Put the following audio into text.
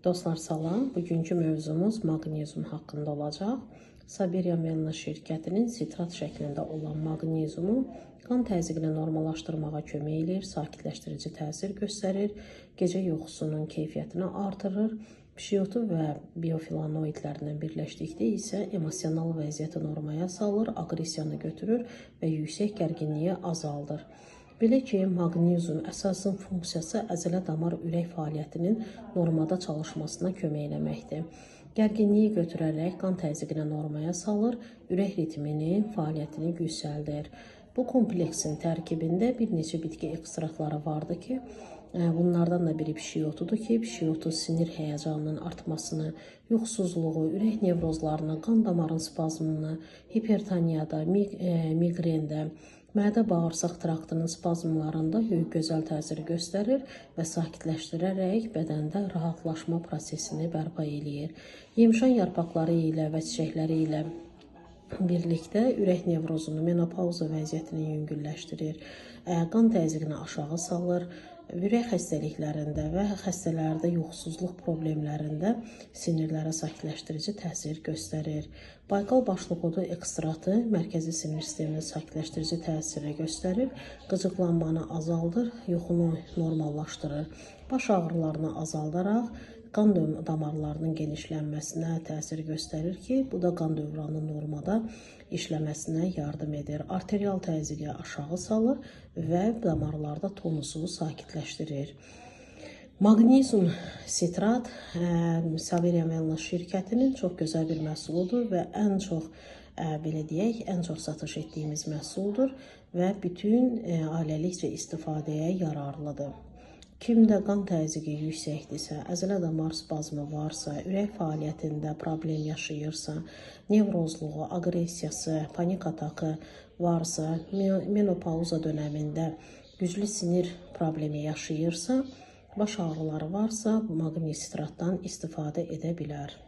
Dostlar salam. Bugünkü mövzumuz maqnezium haqqında olacaq. Sabiryan Wellness şirkətinin sitrat şəklində olan maqneziumu qan təzyiqini normallaşdırmağa kömək eləyir, sakitləşdirici təsir göstərir, gecə yuxusunun keyfiyyətini artırır. Pişiotu və bioflavonoidlərlə birləşdikdə isə emosional vəziyyəti normaya salır, aqressiyanı götürür və yüksək gərginliyi azaldır. Belə ki, maqnezium əsasın funksiyası əzələ damar ürək fəaliyyətinin normada çalışmasına kömək eləməkdir. Gərginliyi götürərək qan təzyiqini normaya salır, ürək ritmini, fəaliyyətini yüksəldir. Bu kompleksin tərkibində bir neçə bitki ekstraktları vardır ki, bunlardan da biri pişiotudur ki, pişiotu sinir həyəcanının artmasını, yuxusuzluğu, ürək nevrozlarını, qan damarın spazmını, hipertoniyada, miqrendə, mədə bağırsaq traktının spazmlarında gözəl təsir göstərir və sakitləşdirərək bədəndə rahatlaşma prosesini bərpa eləyir. Yemşan yarpaqları ilə və çiçəkləri ilə birlikdə ürək nevrozunu, menopauza vəziyyətini yüngülləşdirir, qan təzyiqini aşağı salır, ürək xəstəliklərində və xəstələrdə yuxusuzluq problemlərində sinirlərə sakitləşdirici təsir göstərir. Baykal başlıqodu ekstratı mərkəzi sinir sisteminə sakitləşdirici təsiri göstərir, qıcıqlanmanı azaldır, yuxunu normallaşdırır, baş ağrılarını azaldaraq qan damarlarının genişlənməsinə təsir göstərir ki, bu da qan dövranının normada işləməsinə yardım edir. Arterial təzyiqi aşağı salır və damarlarda tonusu sakitləşdirir. Maqnezium sitrat Sabiryan Wellness şirkətinin çox gözəl bir məhsuludur və ən çox belə deyək, ən çox satış etdiyimiz məhsuldur və bütün ailəlikcə istifadəyə yararlıdır. Kimdə qan təzyiqi yüksəkdirsə, əzələ damar spazmı varsa, ürək fəaliyyətində problem yaşayırsa, nevrozluğu, aqressiyası, panik atakı varsa, menopauza dönəmində güclü sinir problemi yaşayırsa, baş ağrıları varsa, maqnez sitratdan istifadə edə bilər.